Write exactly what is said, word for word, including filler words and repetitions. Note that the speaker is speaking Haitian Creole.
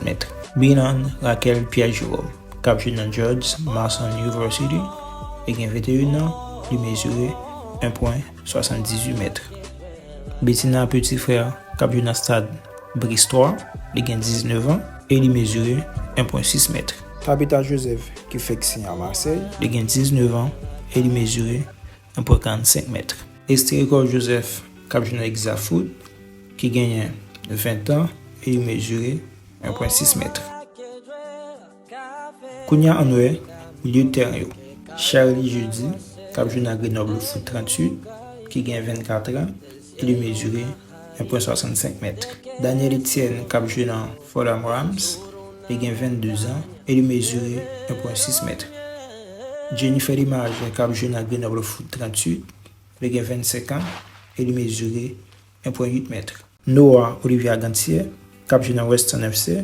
mèt. Binan Raquel Pierre Jerome, k ap jwe nan George Mason University, li gen venteyen an, li mezire en pwen swasanndizuit mèt. Bettina Petit Frère, k ap jwe nan Stade Brest twa, li gen diznèf an e li mezire en pwen sis mèt. Tabitha Joseph, ki fèk siyen a Marseille, li gen diznèf an e li mezire en pwen karannsenk mèt. Estericor Joseph, k ap jwe nan Exact Foot, ki genyen ven an e li mezire en pwen sis mèt. Kounye a ann wè milye tèren yo. Charlie Jeudi, k ap jwe nan Grenoble Foot tranntuit, ki gen vennkat an e li mezire en pwen swasannsenk mèt. Daniel Etienne, k ap jwe nan Fulham Rams, li gen vennde zan e li mezire en pwen sis mèt. Jennifer Limage, k ap jwe nan Grenoble Foot tranntuit, li gen vennsenk an e li mezire en pwen uit mèt. Noah Olivier Agantier, k ap jwe nan Western F C,